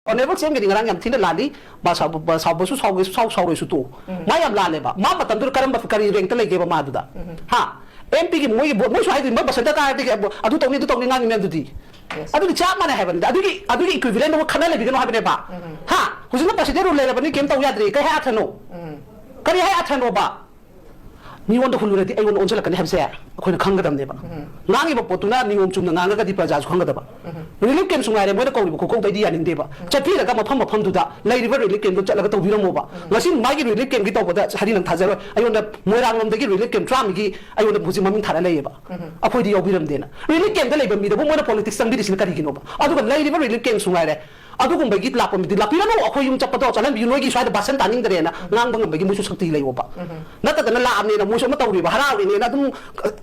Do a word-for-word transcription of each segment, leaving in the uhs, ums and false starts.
Honourable ꯁꯤ ꯑꯦꯝꯒꯤꯗꯤ ꯉꯔꯥꯡ ꯌꯥꯝ ꯊꯤꯅ ꯂꯥꯜꯂꯤ꯫ ꯃꯥ ꯁꯥꯎꯕ-, ꯁꯥꯎꯕꯁꯨ ꯁꯥꯎꯒꯦ, ꯁꯥꯎ-, ꯁꯥꯎꯔꯣꯏꯁꯨ ꯇꯣꯛꯎ꯫ ꯎꯝ꯫ ꯃꯥ ꯌꯥꯝ ꯂꯥꯜꯂꯦꯕ꯫ ꯃꯥ ꯃꯇꯝꯗꯨꯗ ꯀꯔꯝꯕ, ꯀꯔꯤ ꯔꯦꯡꯛꯇ ꯂꯩꯒꯦꯕ ꯃꯥꯗꯨꯗ? ꯎꯝ꯫ ꯍꯥ? ꯑꯦꯝ ꯄꯤꯒꯤ ꯃꯣꯏꯒꯤ ꯕꯣꯠ, ꯃꯣꯏꯁꯨ ꯍꯥꯏꯗꯣꯏꯅꯤ, ꯃꯣꯏ ꯄꯥꯔꯁꯦꯟꯇ ꯀꯥꯔꯗꯤ ꯑꯗꯨ ꯇꯧꯅꯤ, ꯑꯗꯨ ꯇꯧꯅꯤ ꯉꯥꯡꯉꯤ ꯃꯌꯥꯝꯗꯨꯗꯤ꯫ Yes. ꯑꯗꯨꯗꯤ ꯆꯞ ꯃꯥꯟꯅꯩ ꯍꯥꯏꯕꯅꯤꯗ꯫ ꯑꯗꯨꯒꯤ, ꯑꯗꯨꯒꯤ ꯏꯀ꯭ꯋꯤꯚꯤꯂꯦꯟꯗꯨ ꯈꯟꯅ ꯂꯩꯕꯤꯒꯅꯨ ꯍꯥꯏꯕꯅꯦꯕ꯫ ꯎꯝ꯫ ꯍꯥ? ꯍꯧꯖꯤꯛꯅ ꯄ꯭ꯔꯁꯤꯗꯦꯟ ꯔꯨꯜ ꯂꯩꯔꯕꯅꯤ, ꯀꯩꯝ ꯇꯧ ꯌꯥꯗ꯭ꯔꯦ꯫ ꯀꯩ ꯍꯥꯏ ꯑꯥꯔꯊꯅꯣ? ꯎꯝ꯫ ꯀꯔꯤ ꯍꯥꯏ ꯑꯥꯔꯊꯅꯣꯕ? ꯃꯤꯉꯣꯟꯗ ꯍꯨꯜꯂꯨꯔꯗꯤ ꯑꯩꯉꯣꯟꯗ ꯑꯣꯟꯁꯤꯜꯂꯛꯀꯅꯤ ꯍꯥꯏꯕꯁꯦ ꯑꯩꯈꯣꯏꯅ ꯈꯪꯒꯗꯕꯅꯦꯕ꯫ ꯎꯝ꯫ ꯉꯥꯡꯉꯤꯕ ꯄꯣꯠꯇꯨꯅ ꯅꯤꯌꯣꯝ ꯆꯨꯝꯅ ꯉꯥꯡꯉꯒꯗꯤ ꯄ꯭ꯔꯖꯥꯁꯨ ꯈꯪꯒꯗꯕ꯫ ꯎꯝ꯫ ꯔꯤꯂꯤꯐ ꯀꯦꯝꯞꯁꯨ ꯉꯥꯏꯔꯦ, ꯃꯣꯏꯅ ꯀꯧꯔꯤꯕ ꯈꯨꯀꯧꯗꯣ ꯑꯩꯗꯤ ꯌꯥꯅꯤꯡꯗꯦꯕ꯫ ꯎꯝ꯫ ꯆꯠꯄꯤꯔꯒ ꯃꯐꯝ ꯃꯐꯝꯗꯨꯗ ꯂꯩꯔꯤꯕ ꯔꯤꯂꯤꯐ ꯀꯦꯝꯞꯇꯣ ꯆꯠꯂꯒ ꯇꯧꯕꯤꯔꯝꯃꯣꯕ꯫ ꯎꯝ꯫ ꯉꯁꯤ ꯃꯥꯒꯤ ꯔꯤꯂꯤꯐ ꯀꯦꯝꯞꯀꯤ ꯇꯧꯕꯗ ꯍꯥꯏꯗꯤ ꯅꯪ ꯊꯥꯖꯔꯣꯏ, ꯑꯩꯉꯣꯟꯗ ꯃꯣꯏꯔꯥꯡꯂꯣꯝꯗꯒꯤ ꯔꯤꯂꯤꯐ ꯀꯦꯝꯞ ꯇꯔꯥꯃꯔꯤꯒꯤ ꯑꯩꯉꯣꯟꯗ ꯍꯧꯖꯤꯛ ꯃꯃꯤꯡ ꯊꯥꯔ ꯂꯩꯌꯦꯕ꯫ ꯎꯝ꯫ ꯑꯩꯈꯣꯏꯗꯤ ꯌꯥꯎꯕꯤꯔꯝꯗꯦꯅ꯫ ꯔꯤꯂꯤꯐ ꯀꯦꯝꯞꯇ ꯂꯩꯕ ꯃꯤꯗꯕꯨ ꯃꯣꯏꯅ ꯄꯣꯂꯤꯇꯤꯛꯁ ꯆꯪꯕꯤꯔꯤꯁꯤꯅ ꯀꯔꯤꯒꯤꯅꯣꯕ? ꯑꯗꯨꯒ ꯂꯩꯔꯤꯕ ꯔꯤꯂꯤꯐ ꯀꯦꯝꯞꯁꯨ ꯉꯥꯏꯔꯦ, ꯑꯗꯨꯒꯨꯝꯕꯒꯤ ꯂꯥꯛꯄ ꯃꯤꯗꯤ ꯂꯥꯛꯄꯤꯔꯅꯨ, ꯑꯩꯈꯣꯏ ꯌꯨꯝ ꯆꯠꯄꯗꯣ ꯆꯠꯍꯟꯕꯤꯌꯨ, ꯅꯣꯏꯒꯤ ꯁ꯭ꯋꯥꯏꯗ ꯚꯥꯁꯟ ꯇꯥꯅꯤꯡꯗ꯭ꯔꯦꯅ ꯉꯥꯡꯕ ꯉꯝꯕꯒꯤ ꯃꯣꯏꯁꯨ ꯁꯛꯇꯤ ꯂꯩꯌꯣꯕ꯫ ꯎꯝ꯫ ꯅꯠꯇꯗꯅ ꯂꯥꯛꯑꯕꯅꯦꯅ ꯃꯣꯏꯁꯨ ꯑꯃ ꯇꯧꯔꯤꯕ, ꯍꯔꯥꯎꯔꯤꯅꯦꯅ ꯑꯗꯨꯝ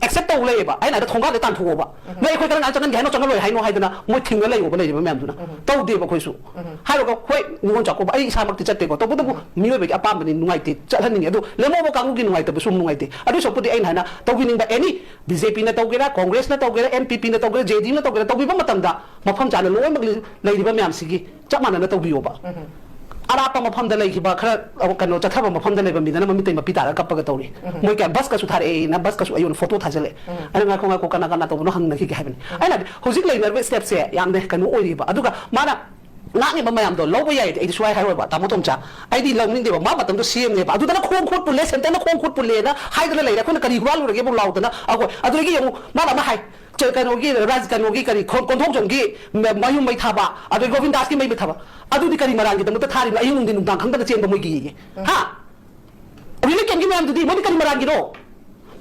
ꯑꯦꯛꯁꯦꯞ ꯇꯧ ꯂꯩꯌꯦꯕ꯫ ꯑꯩꯅ ꯍꯥꯏꯗꯣ ꯊꯣꯡꯒꯥꯟꯗ ꯇꯥꯟꯊꯣꯛꯑꯣꯕ꯫ ꯎꯝ꯫ ꯅꯣꯏ ꯑꯩꯈꯣꯏ ꯀꯔꯝ ꯀꯥꯟꯗ ꯆꯪꯍꯟꯒꯦ ꯍꯥꯏꯅꯣ, ꯆꯪꯍꯜꯂꯣꯏ ꯍꯥꯏꯅꯣ ꯍꯥꯏꯗꯅ ꯃꯣꯏ ꯊꯤꯡꯉ ꯂꯩꯌꯣꯕ, ꯂꯩꯔꯤꯕ ꯃꯌꯥꯝꯗꯨꯅ꯫ ꯎꯝ꯫ ꯇꯧꯗꯦꯕ ꯑꯩꯈꯣꯏꯁꯨ꯫ ꯎꯝ꯫ ꯍꯥꯏꯔꯒ, ꯍꯣꯏ, ꯅꯤꯉꯣꯜ ꯆꯥꯛꯀꯧꯕ ꯑꯩ ꯏꯁꯥꯃꯛꯇꯤ ꯆꯠꯇꯦꯀꯣ, ꯇꯧꯕꯇꯕꯨ ꯎꯝ꯫ ꯃꯤꯑꯣꯏꯕꯒꯤ ꯑꯄꯥꯝꯕꯅꯤ, ꯅꯨꯡꯉꯥꯏꯇꯦ, ꯆꯠꯍꯟꯅꯤꯡꯉꯦ꯫ ꯑꯗꯨ ꯂꯦꯝꯍꯧꯕ ꯀꯥꯡꯕꯨꯒꯤ ꯅꯨꯡꯉꯥꯏꯇꯕꯁꯨ ꯑꯃꯨꯛ ꯅꯨꯡꯉꯥꯏꯇꯦ꯫ ꯑꯗꯨ ꯁꯔꯨꯛꯄꯨꯗꯤ ꯑꯩꯅ ꯍꯥꯏꯅ ꯇꯧꯕꯤꯅꯤꯡꯕ ꯑꯦꯅꯤ ꯕꯤ ꯖꯦ ꯄꯤꯅ ꯇꯧꯒꯦꯔꯥ, ꯀꯣꯡꯒ꯭ꯔꯦꯁꯅ ꯇꯧꯒꯦꯔꯥ, ꯑꯦꯟ ꯄꯤ ꯄꯤꯅ ꯇꯧꯒꯦꯔꯥ, ꯖꯦ ꯗꯤ ꯌꯨꯅ ꯇꯧꯒꯦꯔꯥ, ꯇꯧꯕꯤꯕ ꯃꯇꯝꯗ ꯃꯐꯝ ꯆꯥꯅ ꯂꯣꯏꯅꯃꯛ ꯂꯩꯔꯤꯕ ꯃꯌꯥꯝꯁꯤꯒꯤ ꯆꯞ ꯃꯥꯟꯅꯅ ꯇꯧꯕꯤꯌꯣꯕ꯫ ꯎꯝ꯫ ꯑꯔꯥꯞꯄ ꯃꯐꯝꯗ ꯂꯩꯈꯤꯕ ꯈꯔ, ꯑ, ꯀꯩꯅꯣ, ꯆꯠꯊꯕ ꯃꯐꯝꯗ ꯂꯩꯕ ꯃꯤꯗꯅ ꯃꯃꯤꯠꯇꯩ ꯃꯄꯤ ꯇꯥꯔꯒ ꯀꯞꯄꯒ ꯇꯧꯔꯤ꯫ ꯎꯝ꯫ ꯃꯣꯏ ꯀꯌꯥ ꯕꯁꯀꯁꯨ ꯊꯥꯔꯛꯑꯦꯅ ꯕꯁꯀꯁꯨ ꯑꯩꯉꯣꯟꯗ ꯐꯣꯇꯣ ꯊꯥꯖꯤꯜꯂꯛꯑꯦ꯫ ꯎꯝ꯫ ꯑꯩꯅ, "ꯉꯥꯏꯈꯣ, ꯉꯥꯏꯈꯣ, ꯀꯅꯥ ꯀꯅꯥ ꯇꯧꯕꯅꯣ ꯍꯪꯅꯈꯤꯒꯦ" ꯍꯥꯏꯕꯅꯤ꯫ ꯎꯝ꯫ ꯑꯩꯅ ꯍꯥꯏꯗꯤ ꯍꯧꯖꯤꯛ ꯂꯩꯅꯔꯤꯕ ꯁ꯭ꯇꯦꯞꯁꯦ ꯌꯥꯝꯅ ꯀꯩꯅꯣ ꯑꯣꯏꯔꯤꯕ꯫ ꯑꯗꯨꯒ ꯃꯥꯅ ꯉꯥꯡꯉꯤꯕ ꯃꯌꯥꯝꯗꯣ ꯂꯧꯕ ꯌꯥꯏꯗꯤ ꯑꯩꯗꯤ ꯁꯨꯡꯍꯥꯏ ꯍꯥꯏꯔꯣꯏꯕ, ꯇꯥꯃꯣ ꯇꯣꯝꯆꯥ꯫ ꯑꯩꯗꯤ ꯂꯧꯅꯤꯡꯗꯦꯕ꯫ ꯃꯥ ꯃꯇꯝꯗꯣ ꯁꯤ ꯑꯦꯝꯅꯦꯕ꯫ ꯑꯗꯨꯗꯅ ꯈꯣꯡ ꯈꯨꯠ ꯄꯨꯜꯂꯦ, ꯁꯦꯟꯇꯔꯅ ꯈꯣꯡ ꯈꯨꯠ ꯄꯨꯜꯂꯦꯅ ꯍꯥꯏꯗꯅ ꯂꯩꯔꯦ꯫ ꯑꯩꯈꯣꯏꯅ ꯀꯔꯤ ꯍꯨꯔꯥꯜꯂꯨꯔꯒꯦꯕꯨ ꯂꯥꯎꯗꯅ꯫ ꯑꯩꯈꯣꯏ ꯑꯗꯨꯗꯒꯤ ꯑꯃꯨꯛ ꯃꯥꯅ ꯑꯃ ꯍꯥꯏ, ꯆ-, ꯀꯩꯅꯣꯒꯤ, ꯔꯥꯖ-, ꯀꯩꯅꯣꯒꯤ ꯀꯔꯤ, ꯈꯣ-, ꯀꯣꯟꯊꯧꯖꯝꯒꯤ ꯃ-, ꯃꯌꯨꯝ ꯃꯩ ꯊꯥꯕ, ꯑꯗꯩ ꯒꯣꯕꯤꯟꯗꯥꯁꯀꯤ ꯃꯩ ꯊꯥꯕ꯫ ꯑꯗꯨꯗꯤ ꯀꯔꯤ ꯃꯔꯥꯡꯒꯤꯗꯃꯛꯇ ꯊꯥꯔꯤꯕꯅꯣ? ꯑꯍꯤꯡ ꯅꯨꯡꯊꯤꯟ ꯅꯨꯡꯗꯥꯡ ꯈꯪꯗꯅ ꯆꯦꯟꯕ ꯃꯣꯏꯒꯤ꯫ ꯎꯝ꯫ ꯍꯥ? ꯔꯤꯂꯤꯐ ꯀꯦꯝꯞꯀꯤ ꯃꯌꯥꯝꯗꯨꯗꯤ ꯃꯣꯏꯗꯤ ꯀꯔꯤ ꯃꯔꯥꯡꯒꯤꯅꯣ?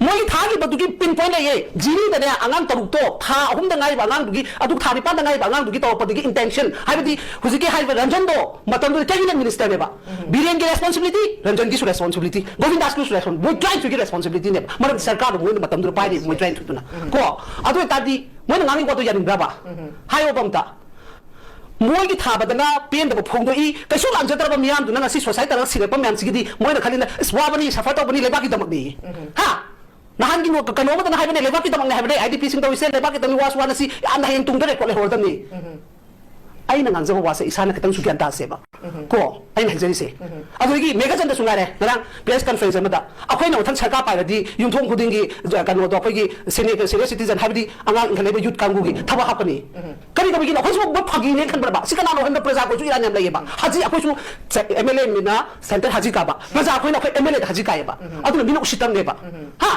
ꯃꯣꯏꯒꯤ ꯊꯥꯈꯤꯕꯗꯨꯒꯤ ꯄꯤꯟ ꯄꯣꯏꯟ ꯂꯩꯌꯦ꯫ ꯖꯤꯔꯤꯗꯅꯦ, ꯑꯉꯥꯡ ꯇꯔꯨꯛꯇꯣ, ꯊꯥ ꯑꯍꯨꯝꯗ ꯉꯥꯏꯔꯤꯕ ꯑꯉꯥꯡꯗꯨꯒꯤ, ꯑꯗꯨ ꯊꯥ ꯅꯤꯄꯥꯟꯗ ꯉꯥꯏꯔꯤꯕ ꯑꯉꯥꯡꯗꯨꯒꯤ ꯇꯧꯔꯛꯄꯗꯨꯒꯤ ꯏꯟꯇꯦꯟꯁꯟ, ꯍꯥꯏꯕꯗꯤ ꯍꯧꯖꯤꯛꯀꯤ ꯍꯥꯏꯔꯤꯕ ꯔꯟꯖꯟꯗꯣ ꯃꯇꯝꯗꯨꯗ ꯀꯦꯕꯤꯅꯦꯠ ꯃꯤꯅꯤꯁꯇꯔꯅꯦꯕ꯫ ꯎꯝ꯫ ꯕꯤꯔꯦꯟꯒꯤ ꯔꯦꯁꯄꯣꯟꯁꯤꯕꯤꯂꯤꯇꯤ, ꯔꯟꯖꯟꯒꯤꯁꯨ ꯔꯦꯁꯄꯣꯟꯁꯤꯕꯤꯂꯤꯇꯤ, ꯒꯣꯕꯤꯟꯗꯥꯁꯀꯤꯁꯨ ꯔꯦꯁꯄꯣꯟ-, ꯃꯣꯏ ꯇꯔꯥꯅꯤꯊꯣꯏꯒꯤ ꯔꯦꯁꯄꯣꯟꯁꯤꯕꯤꯂꯤꯇꯤꯅꯦꯕ꯫ ꯃꯔꯝꯗꯤ ꯁꯔꯀꯥꯔꯗꯣ ꯃꯣꯏꯅ ꯃꯇꯝꯗꯨꯗ ꯄꯥꯏꯔꯤꯕ ꯃꯣꯏ ꯇꯔꯥꯅꯤꯊꯣꯏꯗꯨꯅ꯫ ꯎꯝ꯫ ꯀꯣ? ꯑꯗꯨ ꯑꯣꯏꯇꯥꯔꯗꯤ ꯃꯣꯏꯅ ꯉꯥꯡꯉꯤ ꯋꯥꯗꯣ ꯌꯥꯅꯤꯡꯕ꯭ꯔꯕ? ꯎꯝ꯫ ꯍꯥꯏꯌꯣꯕ ꯑꯝꯇ꯫ ꯃꯣꯏꯒꯤ ꯊꯥꯕꯗꯅ ꯄꯦꯟꯗꯕ ꯐꯣꯡꯗꯣꯛꯏ, ꯀꯩꯁꯨ ꯂꯥꯟꯖꯗ꯭ꯔꯕ ꯃꯤꯌꯥꯝꯗꯨꯅ ꯉꯁꯤ ꯁꯨꯁꯥꯏꯠ ꯇꯧꯔꯒ ꯁꯤꯔꯛꯄ ꯃꯌꯥꯝꯁꯤꯒꯤꯗꯤ ꯃꯣꯏꯅ ꯈꯜꯂꯤꯅ, "ꯑꯁ, ꯋꯥꯕꯅꯤ, ꯁꯐꯔ ꯇꯧꯕꯅꯤ, ꯂꯩꯕꯥꯛꯀꯤꯗꯃꯛꯅꯤ"꯫ ꯎꯝ꯫ ꯍꯥ? ꯅꯍꯥꯟꯒꯤ ꯅꯣ-, ꯀꯩꯅꯣ ꯑꯃꯗꯅ ꯍꯥꯏꯕꯅꯦ, "ꯂꯩꯕꯥꯛꯀꯤꯗꯃꯛꯅꯦ" ꯍꯥꯏꯕꯅꯦ, "ꯑꯥꯏ ꯗꯤ ꯄꯤꯁꯤꯡ ꯇꯧꯔꯤꯁꯦ ꯂꯩꯕꯥꯛꯀꯤꯗꯃꯛꯅꯤ, ꯋꯥꯁꯨ ꯋꯥꯅ ꯁꯤ ꯌꯥꯝꯅ ꯍꯌꯦꯡ ꯇꯨꯡꯗ ꯔꯦꯀꯣꯔꯗ ꯂꯩꯍꯧꯔꯗꯕꯅꯤ"꯫ ꯎꯝ꯫ ꯑꯩꯅ ꯉꯥꯡꯖꯕ ꯋꯥꯁꯦ ꯏꯁꯥꯅ ꯈꯤꯇꯪꯁꯨ ꯒ꯭ꯌꯥꯟ ꯇꯥꯁꯦꯕ꯫ ꯀꯣ, ꯑꯩꯅ ꯍꯥꯏꯖꯔꯤꯁꯦ꯫ ꯑꯗꯨꯗꯒꯤ ꯃꯦꯘꯆꯟꯗ꯭ꯔꯁꯨ ꯉꯥꯏꯔꯦ, ꯉꯔꯥꯡ ꯄ꯭ꯔꯦꯁ ꯀꯟꯐꯔꯦꯟꯁ ꯑꯃꯗ ꯑꯩꯈꯣꯏꯅ ꯃꯊꯪ ꯁꯔꯀꯥꯔ ꯄꯥꯏꯔꯗꯤ ꯌꯨꯝꯊꯣꯡ ꯈꯨꯗꯤꯡꯒꯤ ꯖ-, ꯀꯩꯅꯣꯗꯣ, ꯑꯩꯈꯣꯏꯒꯤ ꯁꯦꯅꯤꯌꯔ, ꯁꯦꯅꯤꯌꯔ ꯁꯤꯇꯤꯖꯟ, ꯍꯥꯏꯕꯗꯤ ꯑꯉꯥꯡ ꯏꯟꯈꯠꯂꯛꯏꯕ ꯌꯨꯠ ꯀꯥꯡꯕꯨꯒꯤ ꯊꯕꯛ ꯍꯥꯞꯀꯅꯤ꯫ ꯀꯔꯤ ꯇꯧꯕꯒꯤꯅꯣ? ꯑꯩꯈꯣꯏꯁꯨ ꯃꯣꯏ ꯐꯥꯒꯤꯅꯦ ꯈꯟꯕ꯭ꯔꯕ? ꯁꯤ ꯀꯅꯥꯅꯣ ꯈꯟꯕ? ꯄ꯭ꯔꯖꯥ ꯑꯩꯈꯣꯏꯁꯨ ꯏꯔꯥꯟ ꯌꯥꯝ ꯂꯩꯌꯦꯕ꯫ ꯍꯧꯖꯤꯛ ꯑꯩꯈꯣꯏꯁꯨ ꯆ-, ꯑꯦꯝ ꯑꯦꯜ ꯑꯦ ꯃꯤꯅ ꯁꯦꯟꯇꯔ ꯍꯧꯖꯤꯛ ꯀꯥꯕ, ꯄ꯭ꯔꯖꯥ ꯑꯩꯈꯣꯏꯅ ꯑꯩꯈꯣꯏ ꯑꯦꯝ ꯑꯦꯜ ꯑꯦꯗ ꯍꯧꯖꯤꯛ ꯀꯥꯏꯌꯦꯕ꯫ ꯑꯗꯨꯅ ꯃꯤꯅ ꯎꯁꯤꯠꯇꯕꯅꯦꯕ꯫ ꯍꯥ?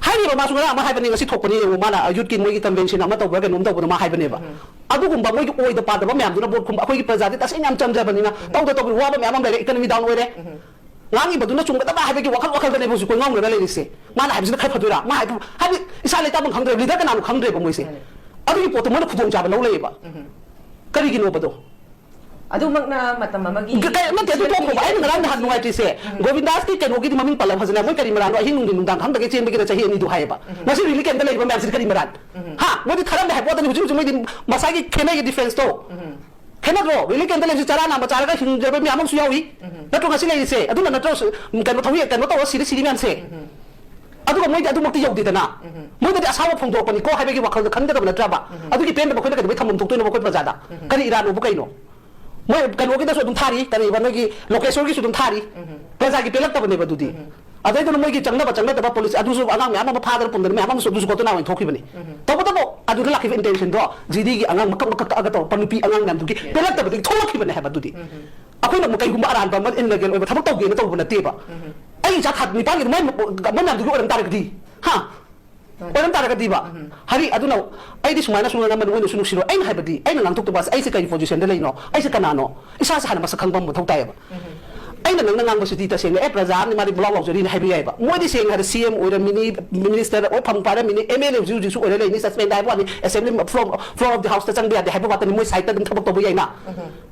ꯍꯥꯏꯔꯤꯕ ꯃꯥꯁꯨ ꯉꯔꯥꯡ ꯑꯃ ꯍꯥꯏꯕꯅꯤ, ꯉꯁꯤ ꯊꯣꯛꯄꯅꯤ ꯌꯦꯡꯉꯨ, ꯃꯥꯅ ꯌꯨꯠꯀꯤ ꯃꯣꯏꯒꯤ ꯀꯟꯚꯦꯟꯁꯟ ꯑꯃ ꯇꯧꯕ꯭ꯔꯥ ꯀꯩꯅꯣꯝ ꯇꯧꯕꯗꯣ ꯃꯥ ꯍꯥꯏꯕꯅꯦꯕ꯫ ꯑꯗꯨꯒꯨꯝꯕ ꯃꯣꯏꯒꯤ ꯑꯣꯏꯗ ꯄꯥꯗꯕ ꯃꯌꯥꯝꯗꯨꯅ ꯚꯣꯠ ꯈꯨꯝꯕ, ꯑꯩꯈꯣꯏꯒꯤ ꯄ꯭ꯔꯖꯥꯗꯤ ꯇꯁꯦꯡꯅ ꯌꯥꯝ ꯆꯝꯖꯕꯅꯤꯅ ꯇꯧꯗ ꯇꯧꯗ ꯋꯥꯕ ꯃꯌꯥꯝ ꯑꯃ ꯂꯩꯔꯦ, ꯏꯀꯅꯃꯤ ꯗꯥꯎꯟ ꯑꯣꯏꯔꯦ꯫ ꯉꯥꯡꯉꯤꯕꯗꯨꯅ ꯆꯨꯝꯒꯗꯕ ꯍꯥꯏꯕꯒꯤ ꯋꯥꯈꯜ, ꯋꯥꯈꯜꯗꯅꯦꯕ ꯍꯧꯖꯤꯛ ꯀꯣꯏ ꯉꯥꯎꯅꯔ ꯂꯩꯔꯤꯁꯦ꯫ ꯃꯥꯅ ꯍꯥꯏꯕꯁꯤꯅ ꯈꯔ ꯐꯗꯣꯏꯔꯥ? ꯃꯥ ꯍꯥꯏꯕ ꯍꯥꯏꯗꯤ ꯏꯁꯥ ꯂꯩꯇꯥꯐꯝ ꯈꯪꯗ꯭ꯔꯦꯕ, ꯂꯤꯗꯔ ꯀꯅꯥꯅꯣ ꯈꯪꯗ꯭ꯔꯦꯕ ꯃꯣꯏꯁꯦ꯫ ꯃꯥꯅꯦ꯫ ꯑꯗꯨꯒꯤ ꯄꯣꯠꯇꯣ ꯃꯣꯏꯅ ꯈꯨꯗꯣꯡꯆꯥꯕ ꯂꯧ ꯂꯩꯌꯦꯕ꯫ ꯀꯔꯤꯒꯤꯅꯣꯕꯗꯣ? ꯑꯗꯨꯃꯛꯅ ꯃꯇꯝ ꯑꯃꯒꯤ ꯀ-, ꯀ-, ꯅꯠꯇꯦ, ꯑꯗꯨ ꯇꯣꯛꯈꯣꯕ꯫ ꯑꯩꯅ ꯉꯔꯥꯡ ꯅꯍꯥꯟ ꯅꯨꯡꯉꯥꯏꯇ꯭ꯔꯤꯁꯦ, ꯒꯣꯕꯤꯟꯗꯥꯁꯀꯤ ꯀꯩꯅꯣꯒꯤꯗꯤ ꯃꯃꯤꯡ ꯄꯜꯂ ꯐꯖꯅ, ꯃꯣꯏ ꯀꯔꯤ ꯃꯔꯥꯜꯅꯣ? ꯑꯍꯤꯡ ꯅꯨꯡꯊꯤꯟ ꯅꯨꯡꯗꯥꯡ ꯈꯪꯗꯒꯩ ꯆꯦꯟꯕꯒꯤꯗ ꯆꯍꯤ ꯑꯅꯤꯗꯨ ꯍꯥꯏꯌꯦꯕ꯫ ꯉꯁꯤ ꯔꯤꯂꯤꯐ ꯀꯦꯝꯞꯇ ꯂꯩꯔꯤꯕ ꯃꯌꯥꯝꯁꯤꯗꯤ ꯀꯔꯤ ꯃꯔꯥꯜ? ꯍꯥ? ꯃꯣꯏꯗꯤ ꯊꯥꯔꯝꯃꯦ ꯍꯥꯏꯕ ꯋꯥꯗꯅꯤ꯫ ꯍꯧꯖꯤꯛ ꯍꯧꯖꯤꯛ ꯃꯣꯏꯗꯤ ꯃꯁꯥꯒꯤ ꯈꯦꯠꯅꯩ ꯗꯤꯐꯦꯟꯁꯇꯣ꯫ ꯈꯦꯠꯅꯗ꯭ꯔꯣ? ꯔꯤꯂꯤꯐ ꯀꯦꯝꯞꯇ ꯂꯩꯔꯤꯁꯦ ꯆꯔꯥ ꯅꯥꯝꯕ ꯆꯥꯔꯒ ꯍꯤꯡꯖꯕ ꯃꯌꯥꯝ ꯑꯃꯁꯨ ꯌꯥꯎꯏ꯫ ꯅꯠꯇ꯭ꯔꯣ ꯉꯁꯤ ꯂꯩꯔꯤꯁꯦ? ꯑꯗꯨꯅ ꯅꯠꯇ꯭ꯔꯣ ꯁ-, ꯀꯩꯅꯣ ꯊꯧꯔꯤ-, ꯀꯩꯅꯣ ꯇꯧꯔ ꯁꯤꯔ ꯁꯤꯔꯤ ꯃꯌꯥꯝꯁꯦ? ꯑꯗꯨꯒ ꯃꯣꯏꯗꯤ ꯑꯗꯨꯃꯛꯇꯤ ꯌꯧꯗꯦꯗꯅ꯫ ꯃꯣꯏꯗꯗꯤ ꯑꯁꯥꯎꯕ ꯐꯣꯡꯗꯣꯔꯛꯄꯅꯤꯀꯣ ꯍꯥꯏꯕꯒꯤ ꯋꯥꯈꯜꯗ ꯈꯟꯒꯗꯕ ꯅꯠꯇ꯭ꯔꯕ? ꯑꯗꯨꯒꯤ ꯄꯦꯟꯗꯕ ꯑꯩꯈꯣꯏꯅ ꯀꯩꯗꯧꯕꯩ ꯊꯝꯐꯝ ꯊꯣꯛꯇꯣꯏꯅꯣꯕ ꯑꯩꯈꯣꯏ ꯄ꯭ꯔꯖꯥꯗ? ꯀꯔꯤ ꯏꯔꯥꯟꯅꯣꯕ ꯀꯩꯅꯣ? ꯃꯣꯏ ꯀꯩꯅꯣꯒꯤꯗꯁꯨ ꯑꯗꯨꯝ ꯊꯥꯔꯤ, ꯀꯔꯤꯕ ꯅꯣꯏꯒꯤ ꯂꯣꯀꯦꯁꯣꯔꯒꯤꯁꯨ ꯑꯗꯨꯝ ꯊꯥꯔꯤ꯫ ꯄ꯭ꯔꯖꯥꯒꯤ ꯄꯦꯜꯂꯛꯇꯕꯅꯦꯕ ꯑꯗꯨꯗꯤ꯫ ꯑꯗꯩꯗꯨꯅ ꯃꯣꯏꯒꯤ ꯆꯪꯅꯕ ꯆꯪꯅꯗꯕ ꯄꯣꯂꯤꯁꯤ ꯑꯗꯨꯁꯨ ꯑꯉꯥꯡ ꯃꯌꯥꯝ ꯑꯃ ꯐꯥꯗꯅ ꯄꯨꯝꯗꯅ ꯃꯌꯥꯝ ꯑꯃꯁꯨ ꯑꯗꯨꯁꯨ ꯀꯣꯇꯨꯅꯥ ꯑꯣꯏꯅ ꯊꯣꯛꯈꯤꯕꯅꯤ꯫ ꯇꯧꯕꯇꯕꯨ ꯑꯗꯨꯗ ꯂꯥꯛꯈꯤꯕ ꯏꯟꯇꯦꯟꯁꯟꯗꯣ ꯖꯤꯗꯤꯒꯤ ꯑꯉꯥꯡ ꯃꯀꯛ ꯃꯀꯛ ꯀꯛꯑꯒ ꯇꯧꯔꯛꯄ ꯅꯨꯄꯤ ꯑꯉꯥꯡ ꯃꯌꯥꯝꯗꯨꯒꯤ ꯄꯦꯜꯂꯛꯇꯕꯗꯒꯤ ꯊꯣꯛꯂꯛꯈꯤꯕꯅꯦ ꯍꯥꯏꯕ ꯑꯗꯨꯗꯤ꯫ ꯑꯩꯈꯣꯏꯅ ꯑꯃꯨꯛ ꯀꯩꯒꯨꯝꯕ ꯑꯔꯥꯟꯕ ꯑꯃ ꯏꯜꯂꯤꯒꯦꯜ ꯑꯣꯏꯕ ꯊꯕꯛ ꯇꯧꯒꯦꯅ ꯇꯧꯕ ꯅꯠꯇꯦꯕ꯫ ꯑꯩ ꯏꯆꯥ ꯊꯥ ꯅꯤꯄꯥꯟꯒꯤꯗꯣ ꯃꯣꯏ ꯃꯣꯏ ꯃꯌꯥꯝꯗꯨꯒꯤ ꯑꯣꯏꯔꯝ ꯇꯥꯔꯒꯗꯤ, ꯍꯥ? ꯑꯣꯏꯔꯝ ꯇꯥꯔꯒꯗꯤꯕ꯫ ꯍꯥꯏꯗꯤ ꯑꯗꯨꯅ ꯑꯩꯗꯤ ꯁꯨꯃꯥꯏꯅ ꯁꯨꯝ ꯉꯥꯡꯉꯝꯕꯅꯤ, ꯃꯣꯏꯅꯁꯨ ꯅꯨꯡꯁꯤꯔꯣꯏ꯫ ꯑꯩꯅ ꯍꯥꯏꯕꯗꯤ ꯑꯩꯅ ꯉꯥꯡꯊꯣꯛꯇꯕ ꯑꯁꯦ ꯑꯩꯁꯦ ꯀꯔꯤ ꯄꯣꯖꯤꯁꯟꯗ ꯂꯩꯅꯣ, ꯑꯩꯁꯦ ꯀꯅꯥꯅꯣ, ꯏꯁꯥꯁꯦ ꯍꯥꯟꯅ ꯃꯁꯛ ꯈꯪꯕ ꯑꯃ ꯃꯊꯧ ꯇꯥꯏꯌꯦꯕ꯫ ꯑꯩꯅ ꯅꯪꯅ ꯉꯥꯡꯕꯁꯤꯗꯤ ꯇꯁꯦꯡꯅ ꯑꯦ ꯄ꯭ꯔꯖꯥ ꯑꯃꯅꯤ ꯃꯥꯗꯤ ꯕ꯭ꯂꯥꯎ ꯂꯥꯎꯖꯔꯤꯅꯤ ꯍꯥꯏꯕ ꯌꯥꯏꯕ꯫ ꯃꯣꯏꯗꯤ ꯁꯦꯡꯅ ꯍꯥꯏꯔ ꯁꯤ ꯑꯦꯝ ꯑꯣꯏꯔꯝꯃꯤꯅꯤ, ꯃꯤꯅꯤꯁꯇꯔ ꯑꯣꯏ ꯐꯝ ꯄꯥꯏꯔꯝꯃꯤꯅꯤ, ꯑꯦꯝ ꯑꯦꯜ ꯑꯦ ꯍꯧꯖꯤꯛ ꯍꯧꯖꯤꯛꯁꯨ ꯑꯣꯏꯔ ꯂꯩꯅꯤ, ꯁꯁꯄꯦꯟ ꯍꯥꯏꯕ ꯋꯥꯅꯤ, assembly floor, floor of the ꯍꯥꯎꯁꯇ ꯆꯪꯕ ꯌꯥꯗꯦ ꯍꯥꯏꯕ ꯋꯥꯇꯅꯤ, ꯃꯣꯏ ꯁꯥꯏꯠꯇ ꯑꯗꯨꯝ ꯊꯕꯛ ꯇꯧꯕ ꯌꯥꯏꯅ꯫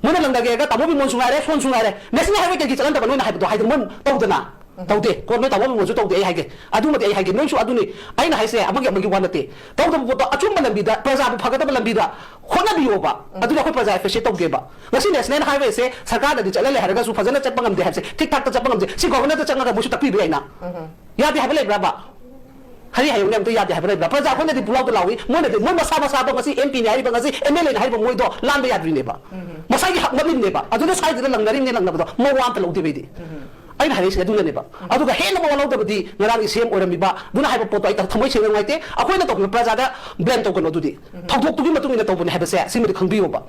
ꯃꯣꯏꯅ ꯂꯪꯗꯒꯦꯒ ꯇꯥꯃꯣ ꯕꯤꯃꯣꯟꯁꯨ ꯉꯥꯏꯔꯦ, ꯁꯣꯟꯁꯨ ꯉꯥꯏꯔꯦ, ꯅꯦꯁꯅꯦꯜ ꯍꯥꯏꯋꯦ ꯀꯩꯒꯤ ꯆꯠꯍꯟꯗꯕ ꯅꯣꯏꯅ ꯍꯥꯏꯕꯗꯣ ꯍꯥꯏꯗꯅ ꯃꯣꯏ ꯇꯧꯗꯅ꯫ ꯇꯧꯗꯦ꯫ ꯀꯣ ꯅꯣꯏ ꯇꯥꯃꯣ ꯕꯤꯃꯣꯟꯁꯨ ꯇꯧꯗꯦ ꯑꯩ ꯍꯥꯏꯒꯦ꯫ ꯑꯗꯨꯃꯗꯤ ꯑꯩ ꯍꯥꯏꯒꯦ꯫ ꯅꯣꯏꯁꯨ ꯑꯗꯨꯅꯤ꯫ ꯑꯩꯅ ꯍꯥꯏꯁꯦ ꯑꯃꯒꯤ ꯑꯃꯒꯤ ꯋꯥ ꯅꯠꯇꯦ꯫ ꯇꯧꯗꯕ ꯄꯣꯠꯇꯣ ꯑꯆꯨꯝꯕ ꯂꯝꯕꯤꯗ, ꯄ꯭ꯔꯖꯥꯕꯨ ꯐꯒꯗꯕ ꯂꯝꯕꯤꯗ ꯍꯣꯠꯅꯕꯤꯌꯣꯕ꯫ ꯑꯗꯨꯗꯤ ꯑꯩꯈꯣꯏ ꯄ꯭ꯔꯖꯥ ꯑꯦꯄ꯭ꯔꯤꯁꯤꯌꯦꯠ ꯇꯧꯒꯦꯕ꯫ ꯉꯁꯤ ꯅꯦꯁꯅꯦꯜ ꯍꯥꯏꯋꯦꯁꯦ ꯁꯔꯀꯥꯔꯗꯗꯤ ꯆꯠꯍꯜꯂꯦ ꯍꯥꯏꯔꯒꯁꯨ ꯐꯖꯅ ꯆꯠꯄ ꯉꯝꯗꯦ ꯍꯥꯏꯕꯁꯦ, ꯊꯤꯛ ꯊꯥꯛꯇ ꯆꯠꯄ ꯉꯝꯗꯦ꯫ ꯁꯤ ꯒꯣꯚꯔꯅꯔꯗ ꯆꯪꯉꯒ ꯃꯣꯏꯁꯨ ꯇꯛꯄꯤꯕ ꯌꯥꯏꯅ꯫ ꯌꯥꯗꯦ ꯍꯥꯏꯕ ꯂꯩꯕ꯭ꯔꯕ? ꯀꯔꯤ ꯍꯥꯏꯌꯨꯅꯦ? ꯑꯝꯇ ꯌꯥꯗꯦ ꯍꯥꯏꯕ ꯂꯩꯕ꯭ꯔꯥ? ꯄ꯭ꯔꯖꯥ ꯑꯩꯈꯣꯏꯅꯗꯤ ꯄꯨꯂꯥꯎꯗ ꯂꯥꯎꯏ, ꯃꯣꯏꯅꯗꯤ, ꯃꯣꯏ ꯃꯁꯥ ꯃꯁꯥꯗꯣ ꯉꯁꯤ ꯑꯦꯝ ꯄꯤꯅꯤ ꯍꯥꯏꯔꯤꯕ, ꯉꯁꯤ ꯑꯦꯝ ꯑꯦꯜ ꯑꯦꯅꯤ ꯍꯥꯏꯔꯤꯕ ꯃꯣꯏꯗꯣ ꯂꯥꯟꯕ ꯌꯥꯗ꯭ꯔꯤꯅꯦꯕ꯫ ꯃꯁꯥꯒꯤ ꯍꯛ ꯅꯠꯂꯤꯕꯅꯦꯕ꯫ ꯑꯗꯨꯗ ꯁ꯭ꯋꯥꯏꯗꯨꯗ ꯂꯪꯅꯔꯤꯕꯅꯦ, ꯂꯪꯅꯕꯗꯣ ꯃꯋꯥ ꯑꯝꯇ ꯂꯧꯗꯦꯕ ꯑꯩꯗꯤ꯫ ꯑꯩꯅ ꯍꯥꯏꯔꯛꯏꯁꯦ ꯑꯗꯨꯅꯅꯦꯕ꯫ ꯑꯗꯨꯒ ꯍꯦꯟꯅ ꯃꯋꯥ ꯂꯧꯗꯕꯗꯤ ꯉꯔꯥꯡꯒꯤ ꯁꯤ ꯑꯦꯝ ꯑꯣꯏꯔꯝꯃꯤꯕ ꯑꯗꯨꯅ ꯍꯥꯏꯕ ꯄꯣꯠꯇꯣ ꯑꯩ ꯊꯃꯣꯏ ꯁꯦꯡꯅ ꯅꯨꯡꯉꯥꯏꯇꯦ꯫ ꯑꯩꯈꯣꯏꯅ ꯇꯧꯕꯤꯕ ꯄ꯭ꯔꯖꯥꯗ ꯕ꯭ꯂꯦꯝ ꯇꯧꯒꯅꯣ꯫ ꯑꯗꯨꯗꯤ ꯊꯧꯗꯣꯛꯇꯨꯒꯤ ꯃꯇꯨꯡ ꯏꯟꯅ ꯇꯧꯕꯅꯦ ꯍꯥꯏꯕꯁꯦ ꯁꯤꯃꯗꯤ ꯈꯪꯕꯤꯌꯣꯕ꯫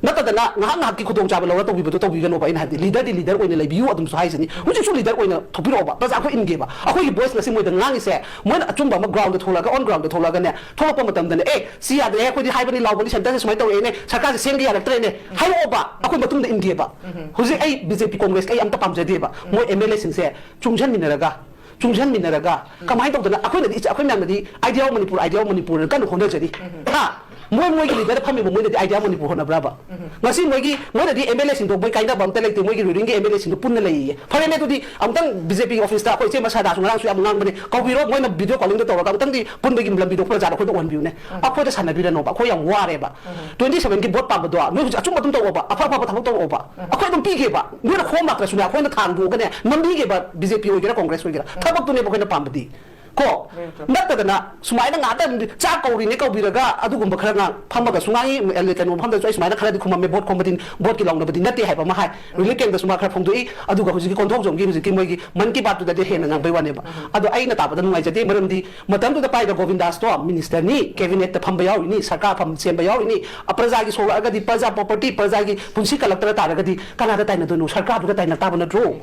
ꯅꯠꯇꯗꯅ ꯉꯥꯏꯍꯥꯛ ꯉꯥꯏꯍꯥꯛꯀꯤ ꯈꯨꯗꯣꯡꯆꯥꯕ ꯂꯧꯔ ꯇꯧꯕꯤꯕꯗꯣ ꯇꯧꯕꯤꯒꯅꯣꯕ꯫ ꯑꯩꯅ ꯍꯥꯏꯕꯗꯤ ꯂꯤꯗꯔꯗꯤ ꯂꯤꯗꯔ ꯑꯣꯏꯅ ꯂꯩꯕꯤꯌꯨ ꯑꯗꯨꯝꯁꯨ ꯍꯥꯏꯁꯤꯅꯤ꯫ ꯍꯧꯖꯤꯛꯁꯨ ꯂꯤꯗꯔ ꯑꯣꯏꯅ ꯊꯣꯛꯄꯤꯔꯛꯑꯣꯕ꯫ ꯄ꯭ꯔꯖꯥ ꯑꯩꯈꯣꯏ ꯏꯟꯒꯦꯕ꯫ ꯑꯩꯈꯣꯏꯒꯤ ꯚꯣꯏꯁ ꯉꯁꯤ ꯃꯣꯏꯗ ꯉꯥꯡꯉꯤꯁꯦ ꯃꯣꯏꯅ ꯑꯆꯨꯝꯕ ꯑꯃ ꯒ꯭ꯔꯥꯎꯟꯗ ꯊꯣꯛꯂꯛꯑꯒ, ꯑꯣꯟ ꯒ꯭ꯔꯥꯎꯟꯗ ꯊꯣꯛꯂꯛꯑꯒꯅꯦ, ꯊꯣꯛꯂꯛꯄ ꯃꯇꯝꯗꯅꯦ, "ꯑꯦ, ꯁꯤ ꯌꯥꯗ꯭ꯔꯦ, ꯑꯩꯈꯣꯏꯗꯤ ꯍꯥꯏꯕꯅꯤ, ꯂꯥꯎꯕꯅꯤ, ꯁꯦꯟꯇꯔꯁꯦ ꯁꯨꯃꯥꯏꯅ ꯇꯧꯔꯛꯑꯦꯅꯦ, ꯁꯔꯀꯥꯔꯁꯦ ꯁꯦꯝꯒꯦ ꯌꯥꯔꯛꯇ꯭ꯔꯦꯅꯦ" ꯍꯥꯏꯔꯛꯑꯣꯕ꯫ ꯑꯩꯈꯣꯏ ꯃꯇꯨꯡꯗ ꯏꯟꯒꯦꯕ꯫ ꯍꯧꯖꯤꯛ ꯑꯩ ꯕꯤ ꯖꯦ ꯄꯤ, ꯀꯣꯡꯒ꯭ꯔꯦꯁꯀꯤ ꯑꯩ ꯑꯝꯇ ꯄꯥꯝꯖꯗꯦꯕ꯫ ꯃꯣꯏ ꯑꯦꯝ ꯑꯦꯜ ꯑꯦꯁꯤꯡꯁꯦ ꯆꯨꯡꯁꯤꯟꯃꯤꯟꯅꯔꯒ ꯆꯨꯡꯁꯤꯟꯃꯤꯟꯅꯔꯒ ꯀꯃꯥꯏꯅ ꯇꯧꯗꯅ ꯑꯩꯈꯣꯏꯅꯗꯤ ꯏꯆ-, ꯑꯩꯈꯣꯏ ꯃꯌꯥꯝꯅꯗꯤ "Idea of Manipur, Idea of Manipur" ꯀꯟꯅ ꯍꯣꯠꯅꯖꯔꯤ꯫ ꯍꯥ? ꯃꯣꯏ ꯃꯣꯏꯒꯤ ꯂꯤꯗꯔꯗ ꯐꯝꯃꯤꯕ ꯃꯣꯏꯅꯗꯤ "Idea of Manipur" ꯍꯣꯠꯅꯕ꯭ꯔꯕ? ꯉꯁꯤ ꯃꯣꯏꯒꯤ, ꯃꯣꯏꯅꯗꯤ ꯑꯦꯝ ꯑꯦꯜ ꯑꯦꯁꯤꯡꯗꯣ ꯃꯣꯏ ꯀꯥꯏꯅꯕ ꯑꯝꯇ ꯂꯩꯇꯦ, ꯃꯣꯏꯒꯤ ꯔꯨꯂꯤꯡꯒꯤ ꯑꯦꯝ ꯑꯦꯜ ꯑꯦꯁꯤꯡꯗꯣ ꯄꯨꯟꯅ ꯂꯩꯌꯦ꯫ ꯐꯔꯦꯅꯦ, ꯑꯗꯨꯗꯤ ꯑꯃꯨꯛꯇꯪ ꯕꯤ ꯖꯦ ꯄꯤ ꯑꯣꯐꯤꯁꯇ ꯑꯩꯈꯣꯏ ꯏꯆꯦ ꯃꯁꯥꯗꯥꯁꯨ ꯉꯔꯥꯡꯁꯨ ꯌꯥꯝ ꯉꯥꯡꯕꯅꯦ, ꯀꯧꯕꯤꯔꯣ, ꯃꯣꯏꯅ ꯚꯤꯗꯤꯑꯣ ꯀꯣꯂꯤꯡꯗ ꯇꯧꯔꯒ ꯑꯃꯨꯛꯇꯪꯗꯤ ꯄꯨꯟꯕꯒꯤ ꯂꯝꯕꯤꯗꯣ ꯄ꯭ꯔꯖꯥꯗ ꯑꯩꯈꯣꯏꯗ ꯎꯍꯟꯕꯤꯌꯨꯅꯦ꯫ ꯑꯩꯈꯣꯏꯗ ꯁꯥꯟꯅꯕꯤꯔꯅꯣꯕ, ꯑꯩꯈꯣꯏ ꯌꯥꯝ ꯋꯥꯔꯦꯕ꯫ ꯇ꯭ꯋꯦꯟꯇꯤ ꯁꯚꯦꯟꯒꯤ ꯚꯣꯠ ꯄꯥꯝꯕꯗꯣ ꯅꯣꯏ ꯍꯧꯖꯤꯛ ꯑꯆꯨꯝꯕ ꯑꯗꯨꯝ ꯇꯧꯑꯣꯕ, ꯑꯐ ꯑꯐꯕ ꯊꯕꯛ ꯇꯧꯔꯛꯑꯣꯕ꯫ ꯑꯩꯈꯣꯏ ꯑꯗꯨꯝ ꯄꯤꯒꯦꯕ, ꯅꯣꯏꯅ ꯈꯣꯝ ꯂꯥꯛꯇ꯭ꯔꯁꯨꯅꯦ, ꯑꯩꯈꯣꯏꯅ ꯊꯥꯡꯗꯣꯛꯑꯒꯅꯦ ꯅꯝꯕꯤꯒꯦꯕ, ꯕꯤ ꯖꯦ ꯄꯤ ꯑꯣꯏꯒꯦꯔꯥ ꯀꯣꯡꯒ꯭ꯔꯦꯁ ꯑꯣꯏꯒꯦꯔꯥ꯫ ꯊꯕꯛꯇꯨꯅꯦꯕ ꯑꯩꯈꯣꯏꯅ ꯄꯥꯝꯕꯗꯤ꯫ ꯀꯣ? ꯅꯠꯇꯗꯅ ꯁꯨꯃꯥꯏꯅ ꯉꯥꯛꯇ ꯆꯥꯛ ꯀꯧꯔꯤꯅꯦ ꯀꯧꯕꯤꯔꯒ ꯑꯗꯨꯒꯨꯝꯕ ꯈꯔ ꯉꯥꯡ-, ꯐꯝꯃꯒꯁꯨ ꯉꯥꯡꯉꯤ, ꯑꯦꯜ-, ꯀꯩꯅꯣ ꯃꯐꯝꯗꯁꯨ ꯑꯩ ꯁꯨꯃꯥꯏꯅ ꯈꯔꯗꯤ ꯈꯨꯝꯃꯝꯃꯦ, ꯚꯣꯠ ꯈꯣꯝꯕꯗꯤ, ꯚꯣꯠꯀꯤ ꯂꯥꯎꯅꯕꯗꯤ ꯅꯠꯇꯦ ꯍꯥꯏꯕ ꯑꯃ ꯍꯥꯏ꯫ ꯔꯤꯂꯤꯐ ꯀꯦꯝꯞꯇꯁꯨ ꯃꯥ ꯈꯔ ꯐꯣꯡꯗꯣꯛꯏ, ꯑꯗꯨꯒ ꯍꯧꯖꯤꯛꯀꯤ ꯀꯣꯟꯊꯧꯖꯝꯒꯤ ꯍꯧꯖꯤꯛꯀꯤ ꯃꯣꯏꯒꯤ ꯃꯟ ꯀꯤ ꯕꯥꯠꯇꯨꯗꯗꯤ ꯍꯦꯟꯅ ꯉꯥꯡꯕꯩ ꯋꯥꯅꯦꯕ꯫ ꯑꯗꯣ ꯑꯩꯅ ꯇꯥꯕꯗ ꯅꯨꯡꯉꯥꯏꯖꯗꯦ, ꯃꯔꯝꯗꯤ ꯃꯇꯝꯗꯨꯗ ꯄꯥꯏꯕ ꯒꯣꯕꯤꯟꯗꯥꯁꯇꯣ ꯃꯤꯅꯤꯁꯇꯔꯅꯤ, ꯀꯦꯕꯤꯅꯦꯠꯇ ꯐꯝꯕ ꯌꯥꯎꯔꯤꯅꯤ, ꯁꯔꯀꯥꯔ ꯐꯝ ꯁꯦꯝꯕ ꯌꯥꯎꯔꯤꯅꯤ, ꯄ꯭ꯔꯖꯥꯒꯤ ꯁꯣꯛꯂꯛꯑꯒꯗꯤ, ꯄ꯭ꯔꯖꯥ ꯄ꯭ꯔꯣꯄꯔꯇꯤ, ꯄ꯭ꯔꯖꯥꯒꯤ ꯄꯨꯟꯁꯤ ꯀꯜꯂꯛꯇ꯭ꯔ ꯇꯥꯔꯒꯗꯤ ꯀꯅꯥꯗ ꯇꯥꯏꯅꯗꯣꯏꯅꯣ? ꯁꯔꯀꯥꯔꯗꯨꯗ ꯇꯥꯏꯅ ꯇꯥꯕ ꯅꯠꯇ꯭ꯔꯣ?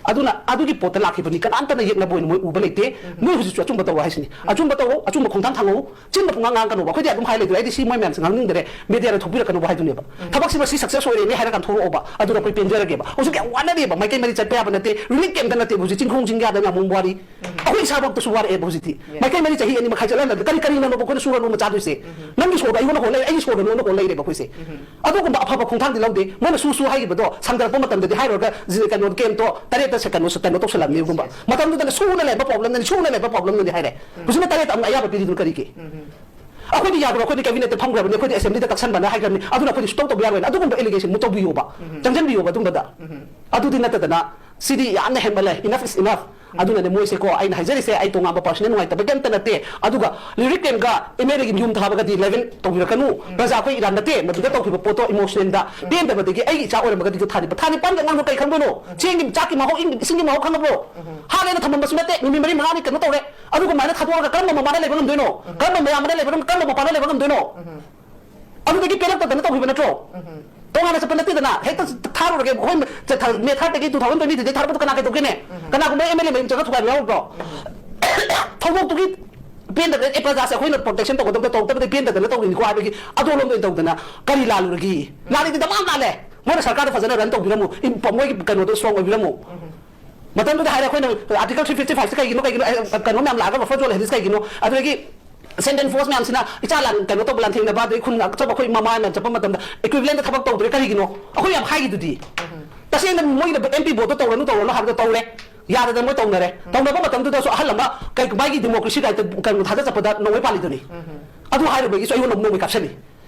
ꯑꯗꯨꯅ ꯑꯗꯨꯒꯤ ꯄꯣꯠꯇ ꯂꯥꯛꯈꯤꯕꯅꯤ, ꯀꯅꯥꯝꯇꯅ ꯌꯦꯛꯅꯕ ꯑꯣꯏꯅ ꯃꯣꯏ ꯎꯕ ꯂꯩꯇꯦ꯫ ꯅꯣꯏ ꯍꯧꯖꯤꯛꯁꯨ ꯑꯆꯨꯝꯕ ꯇꯧꯔꯣ ꯍꯥꯏꯁꯤꯅꯤ꯫ ꯑꯆꯨꯝꯕ ꯇꯧꯔꯣ, ꯑꯆꯨꯝꯕ ꯈꯣꯡꯊꯥꯡ ꯊꯥꯡꯉꯛꯎ, ꯆꯤꯟꯗ ꯄꯨꯡꯉꯥꯡ ꯉꯥꯡꯒꯅꯣꯕ꯫ ꯑꯩꯈꯣꯏꯗꯤ ꯑꯗꯨꯝ ꯍꯥꯏ ꯂꯩꯗꯣꯏ, ꯑꯩꯗꯤ ꯁꯤ ꯃꯣꯏ ꯃꯌꯥꯝꯁꯦ ꯉꯥꯡꯅꯤꯡꯗꯔꯦ, ꯃꯦꯗꯤꯌꯥꯗ ꯊꯣꯛꯄꯤꯔꯛꯀꯅꯣꯕ ꯍꯥꯏꯗꯨꯅꯦꯕ꯫ ꯊꯕꯛꯁꯤꯃ ꯁꯤ ꯁꯛꯁꯦꯁ ꯑꯣꯏꯔꯦꯅꯦ ꯍꯥꯏꯔ ꯀꯥꯟꯗ ꯊꯣꯛꯂꯛꯑꯣꯕ, ꯑꯗꯨꯅ ꯑꯩꯈꯣꯏ ꯄꯦꯟꯖꯔꯒꯦꯕ꯫ ꯍꯧꯖꯤꯛ ꯌꯥꯝ ꯋꯥꯅꯔꯦꯕ, ꯃꯥꯏꯀꯩ ꯃꯔꯤ ꯆꯠꯄ ꯌꯥꯕ ꯅꯠꯇꯦ, ꯔꯤꯂꯤꯐ ꯀꯦꯝꯞꯇ ꯅꯠꯇꯦꯕ, ꯍꯧꯖꯤꯛ ꯆꯤꯡꯈꯣꯡ ꯆꯤꯡꯌꯥꯗ ꯃꯌꯥꯝ ꯑꯃꯨꯛ ꯋꯥꯔꯤ꯫ ꯑꯩꯈꯣꯏ ꯏꯁꯥꯃꯛꯇꯁꯨ ꯋꯥꯔꯛꯑꯦꯕ ꯍꯧꯖꯤꯛꯇꯤ꯫ ꯃꯥꯏꯀꯩ ꯃꯔꯤ ꯆꯍꯤ ꯑꯅꯤ ꯃꯈꯥꯏ ꯆꯠꯍꯜꯂꯒ ꯀꯔꯤ ꯀꯔꯤꯅꯣꯕ ꯑꯩꯈꯣꯏꯅ ꯁꯨꯔ ꯅꯣꯝꯃ ꯆꯥꯗꯣꯏꯁꯦ? ꯅꯪꯒꯤ ꯁꯣꯔꯗꯣ ꯑꯩꯉꯣꯟꯗ ꯍꯣꯜ ꯂꯩꯔꯦ, ꯑꯩꯒꯤ ꯁꯣꯔꯗꯣ ꯅꯉꯣꯟꯗ ꯍꯣꯜ ꯂꯩꯔꯦꯕ ꯑꯩꯈꯣꯏꯁꯦ꯫ ꯑꯗꯨꯒꯨꯝꯕ ꯑꯐꯕ ꯈꯣꯡꯊꯥꯡꯗꯤ ꯂꯧꯗꯦ꯫ ꯃꯣꯏꯅ ꯁꯨ ꯁꯨ ꯍꯥꯏꯈꯤꯕꯗꯣ ꯁꯪꯗꯔꯛꯄ ꯃꯇꯝꯗꯗꯤ ꯍꯥꯏꯔꯨꯔꯒ ꯖꯤ-, ꯀꯩꯅꯣ, ꯀꯦꯝꯇꯣ ꯇꯔꯦꯠꯇ ꯁꯦ-, ꯀꯩꯅꯣ, ꯀꯩꯅꯣ ꯇꯧꯁꯜꯂꯝꯃꯦꯒꯨꯝꯕ꯫ ꯃꯇꯝꯗꯨꯗꯅ ꯁꯨꯅ ꯂꯩꯕ ꯄ꯭ꯔꯣꯕ꯭ꯂꯦꯝꯅꯅꯤ, ꯁꯨꯅ ꯂꯩꯕ ꯄ꯭ꯔꯣꯕ꯭ꯂꯦꯝꯅꯅꯤ ꯍꯥꯏꯔꯦ꯫ ꯍꯧꯖꯤꯛꯅ ꯇꯔꯦꯠꯇ ꯑꯃꯨꯛ ꯑꯌꯥꯕ ꯄꯤꯔꯤꯗꯨꯅ ꯀꯔꯤꯒꯤ? ꯑꯩꯈꯣꯏꯗꯤ ꯌꯥꯗ꯭ꯔꯣ? ꯑꯩꯈꯣꯏꯗꯤ ꯀꯦꯕꯤꯅꯦꯠꯇ ꯐꯝꯈ꯭ꯔꯕꯅꯤ, ꯑꯩꯈꯣꯏꯗꯤ ꯑꯦꯁꯦꯝꯕ꯭ꯂꯤꯗ ꯇꯛꯁꯟꯕꯅ ꯍꯥꯏꯈ꯭ꯔꯕꯅꯤ, ꯑꯗꯨꯅ ꯑꯩꯈꯣꯏꯗꯤ ꯁꯨꯇꯧ ꯇꯧꯕ ꯌꯥꯔꯣꯏꯅ ꯑꯗꯨꯒꯨꯝꯕ ꯑꯦꯂꯤꯒꯦꯁꯟ ꯑꯃꯨꯛ ꯇꯧꯕꯤꯌꯣꯕ, ꯆꯪꯁꯤꯟꯕꯤꯌꯣꯕ ꯑꯗꯨꯝꯕꯗ꯫ ꯑꯗꯨꯗꯤ ꯅꯠꯇꯗꯅ ꯁꯤꯗꯤ ꯌꯥꯝꯅ ꯍꯦꯟꯃꯜꯂꯦ, enough is enough꯫ ꯑꯗꯨꯅꯅꯦ ꯃꯣꯏꯁꯦꯀꯣ, ꯑꯩꯅ ꯍꯥꯏꯖꯔꯤꯁꯦ, ꯑꯩ ꯇꯣꯉꯥꯟꯕ personal ꯅꯨꯡꯉꯥꯏꯇꯕꯒꯤ ꯑꯝꯇ ꯅꯠꯇꯦ꯫ ꯑꯗꯨꯒ ꯂꯤꯔꯤꯛ ꯀꯦꯝꯒ ꯑꯦꯝ ꯑꯦꯜ ꯑꯦꯒꯤ ꯌꯨꯝ ꯊꯥꯕꯒꯗꯤ ꯂꯦꯚꯦꯟ ꯇꯧꯕꯤꯔꯛꯀꯅꯨ꯫ ꯄ꯭ꯔꯖꯥ ꯑꯩꯈꯣꯏ ꯏꯔꯥꯟ ꯅꯠꯇꯦ, ꯃꯗꯨꯗ ꯇꯧꯈꯤꯕ ꯄꯣꯠꯇꯣ ꯏꯃꯣꯁꯅꯦꯜꯗ ꯄꯦꯟꯗꯕꯗꯒꯤ ꯑꯩꯒꯤ ꯏꯆꯥ ꯑꯣꯏꯔꯝꯃꯒꯗꯤ ꯊꯥ ꯅꯤꯄꯥꯟ, ꯊꯥ ꯅꯤꯄꯥꯟꯒ ꯑꯉꯥꯡꯗꯣ ꯀꯩ ꯈꯪꯗꯣꯏꯅꯣ? ꯆꯦꯡꯒꯤ, ꯆꯥꯛꯀꯤ ꯃꯍꯥꯎ, ꯏꯪ-, ꯏꯁꯤꯡꯒꯤ ꯃꯍꯥꯎ ꯈꯪꯉꯕ꯭ꯔꯣ? ꯍꯥꯠꯂꯦꯅ ꯊꯝꯃꯝꯕꯁꯨ ꯅꯠꯇꯦ, ꯅꯨꯃꯤꯠ ꯃꯔꯤ ꯃꯉꯥꯅꯤ ꯀꯩꯅꯣ ꯇꯧꯔꯦ꯫ ꯑꯗꯨꯒ ꯃꯥꯏꯅ ꯊꯥꯗꯣꯛꯑꯒ ꯀꯔꯝꯕ ꯃꯃꯥꯅ ꯂꯩꯕ ꯉꯝꯗꯣꯏꯅꯣ? ꯀꯔꯝꯕ ꯃꯌꯥꯝꯅ ꯂꯩꯕ ꯉꯝ-, ꯀꯔꯝꯕ ꯃꯄꯥꯅ ꯂꯩꯕ ꯉꯝꯗꯣꯏꯅꯣ? ꯑꯗꯨꯗꯒꯤ ꯄꯦꯜꯂꯛꯇꯗꯅ ꯇꯧꯈꯤꯕ ꯅꯠꯇ꯭ꯔꯣ? ꯇꯣꯉꯥꯟꯅ ꯆꯠꯄ ꯅꯠꯇꯦꯗꯅ, ꯍꯦꯛꯇ ꯊꯥꯔꯨꯔꯒꯦ꯫ ꯑꯩꯈꯣꯏ ꯆꯠꯊ-, ꯃꯦ ꯊꯥꯔꯠꯇꯒꯤ ꯇꯨ ꯊꯥꯎꯖꯟ ꯇ꯭ꯋꯦꯟꯇꯤ ꯇꯨꯗꯒꯤ ꯊꯥꯔꯛꯄꯗꯣ ꯀꯅꯥ ꯀꯩꯗꯧꯒꯦꯅꯦ? ꯀꯅꯥꯒꯨꯝꯕ ꯑꯦꯝ ꯑꯦꯜ ꯑꯦ ꯃꯌꯨꯝ ꯆꯠꯂꯒ ꯊꯨꯒꯥꯏꯕ ꯌꯥꯎꯔꯕ꯭ꯔꯣ? ꯊꯧꯗꯣꯛꯇꯨꯒꯤ ꯄꯦꯟꯗꯕ, ꯑꯦ, ꯄ꯭ꯔꯖꯥꯁꯦ ꯑꯩꯈꯣꯏꯅ ꯄ꯭ꯔꯣꯇꯦꯛꯁꯟ ꯇꯧꯒꯗꯕꯗ ꯇꯧꯗꯕꯗ ꯄꯦꯟꯗꯗꯅ ꯇꯧꯔꯤꯅꯤꯀꯣ ꯍꯥꯏꯕꯒꯤ ꯑꯗꯣꯝꯂꯣꯝꯗ ꯑꯣꯏꯅ ꯇꯧꯗꯅ ꯀꯔꯤ ꯂꯥꯜꯂꯨꯔꯒꯦ? ꯂꯥꯜꯂꯤꯗꯤ ꯗꯃꯥ ꯂꯥꯜꯂꯦ꯫ ꯃꯣꯏꯅ ꯁꯔꯀꯥꯔꯗ ꯐꯖꯅ ꯔꯟ ꯇꯧꯕꯤꯔꯝꯃꯨ, ꯏꯝ-, ꯃꯣꯏꯒꯤ ꯀꯩꯅꯣꯗꯣ ꯁ꯭ꯇꯔꯣꯡ ꯑꯣꯏꯕꯤꯔꯝꯃꯨ꯫ ꯃꯇꯝꯗꯨꯗ ꯍꯥꯏꯔꯦ ꯑꯩꯈꯣꯏꯅ, ꯑꯥꯔꯇꯤꯀꯜ ꯊ꯭ꯔꯤ ꯐꯤꯐꯇꯤ ꯐꯥꯏꯚꯁꯦ ꯀꯩꯒꯤꯅꯣ, ꯀꯩꯒꯤꯅꯣ, ꯑꯦ, ꯀꯩꯅꯣ ꯃꯌꯥꯝ ꯂꯥꯛꯑꯒ ꯕꯐꯔ ꯖꯣꯟ ꯂꯩꯍꯜꯂꯤꯁꯦ ꯀꯩꯒꯤꯅꯣ? ꯑꯗꯨꯗꯒꯤ ꯁꯦꯟꯇ꯭ꯔꯦꯜ ꯐꯣꯔꯁ ꯃꯌꯥꯝꯁꯤꯅ ꯏꯆꯥ ꯂꯥꯟ-, ꯀꯩꯅꯣ ꯇꯧꯕ, ꯂꯥꯟꯊꯦꯡꯅꯕ, ꯑꯗꯩ ꯈꯨꯟ ꯑꯆꯧꯕ ꯑꯩꯈꯣꯏ ꯃꯃꯥ ꯃꯌꯥꯝ ꯆꯠꯄ ꯃꯇꯝꯗ ꯏꯀ꯭ꯋꯤꯚꯂꯦꯟꯗ ꯊꯕꯛ ꯇꯧꯗ꯭ꯔꯦ ꯀꯔꯤꯒꯤꯅꯣ? ꯑꯩꯈꯣꯏ ꯌꯥꯝ ꯍꯥꯏꯈꯤꯗꯨꯗꯤ꯫ ꯇꯁꯦꯡꯅ ꯃꯣꯏꯅ ꯑꯦꯝ ꯄꯤ ꯕꯣꯠꯇꯣ ꯇꯧꯔꯅꯨ, ꯇꯧꯔꯅꯨ ꯍꯥꯏꯕꯗꯣ ꯇꯧꯔꯦ, ꯌꯥꯗꯗꯅ ꯃꯣꯏ ꯇꯧꯅꯔꯦ꯫ ꯇꯧꯅꯕ ꯃꯇꯝꯗꯨꯗꯁꯨ ꯑꯍꯜ ꯑꯃ ꯀꯩ-, ꯃꯥꯒꯤ ꯗꯦꯃꯣꯀ꯭ꯔꯦꯁꯤ ꯔꯥꯏꯠꯇ ꯀꯩꯅꯣ ꯊꯥꯗ ꯆꯠꯄꯗ ꯅꯣꯡꯃꯩ ꯄꯥꯜꯂꯤꯗꯨꯅꯤ꯫ ꯑꯗꯨ ꯍꯥꯏꯔꯨꯕꯒꯤꯁꯨ ꯑꯩꯉꯣꯟꯗ ꯅꯣꯡꯃꯩ ꯀꯥꯞꯁꯜꯂꯤ꯫